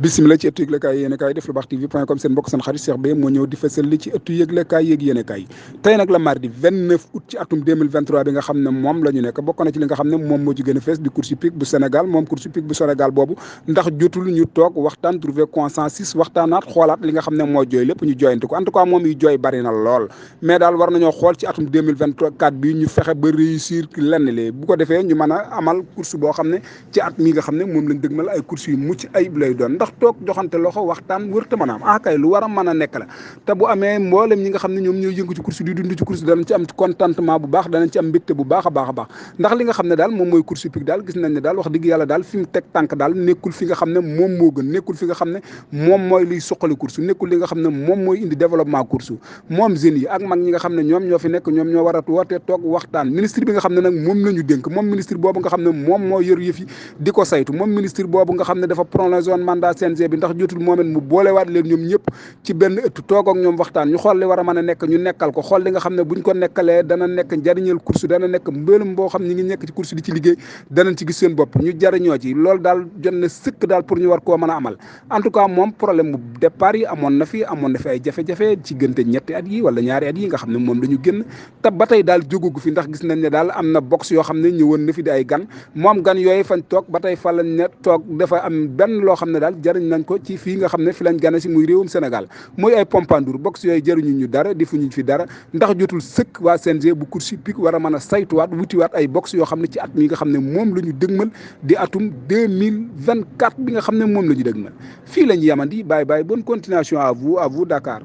bisimila ci ëttu yëglekaay yéenekaay def lu baax tv point com seen mbokk seen xarit Cheikh Beye moo ñëw di fësal li ci ëttu yëglekaay yéeg yéenekaay tey nag la mardi 29 août ci atum 2023 bi nga xam ne moom la ñu nekk bokk na ci li nga xam ne moom moo ci gën a fees di course hippique bu Sénégal moom course hippique bu Sénégal boobu ndax jotul ñu toog waxtaan trouver consensus waxtaanaat xoolaat li nga xam ne moo jooy lépp ñu jooyante ko en tout cas moom yi jooy bari na lool mais daal war nañoo xool ci atum 2024 bi ñu fexe ba réussir lenn li bu ko defee ñu mën a amal course boo xam ne ci at mi nga xam ne moom lañ dëgmal ay course yu mucc ayib lay doon ndax toog joxante loxo waxtaan wërta mën a am kay lu war a mën a nekk la te bu amee mboolem ñi nga xam ne ñoom ñooy yëngu ci course di dund ci course danañ ci am contentement bu baax danañ ci am mbégte bu baax a baax a baax ndax li nga xam ne daal moom mooy course hippique daal gis nañ ne daal wax dëgg yàlla daal fi mu teg tànk daal nekkul fi nga xam ne moom moo gën nekkul fi nga xam ne moom mooy liy suqali course nekkul li nga xam ne moom mooy indi développement course moom jeunes yi ak mag ñi nga xam ne ñoom ñoo fi nekk ñoom ñoo war a woote toog waxtaan ministre bi nga xam ne nag moom la ñu dénk moom ministre boobu nga xam ne moom moo yor yëf yi di ko saytu moom ministre boobu nga xam ne dafa prolongé woon mandat CNG bi ndax jotul moomen mu boolewaat leen ñoom ñëpp ci benn ëtt toog ak ñoom waxtaan ñu xool li war a mën a nekk ñu nekkal ko xool li nga xam ne buñ ko nekkalee dana nekk njariñal course dana nekk mbëlum boo xam ñi ngi nekk ci course di ci liggéey danañ ci gis seen bopp ñu jariñoo ci loolu daal jot na sëkk daal pour ñu war koo mën a amal en tout cas moom problème bu départ yi amoon na fi ay jafe-jafe ci gënte ñetti at yi wala ñaari at yi nga xam ne moom la ñu génn te ba tey daal jógugu fi ndax gis nañ ne daal am na box yoo xam ne ñëwoon na fi di ay gan moom gan yooyu fañ toog ba tey fa lañ ne toog dafa am benn loo xam ne daal jariñ nañ ko ci fii nga xam ne fi lañ gane si muy réewum Sénégal muy ay pompandour box yooyu jëriñu ñu dara defuñu fi dara ndax jotul sëkk waa CNG bu course hippique war a mën a saytuwaat wutiwaat ay box yoo xam ne ci at mi nga xam ne moom la ñu dëgmal di atum 2024 bi nga xam ne moom la ñu dëgmal fii la ñu yamandi bye bye bonne continuation à vous Dakar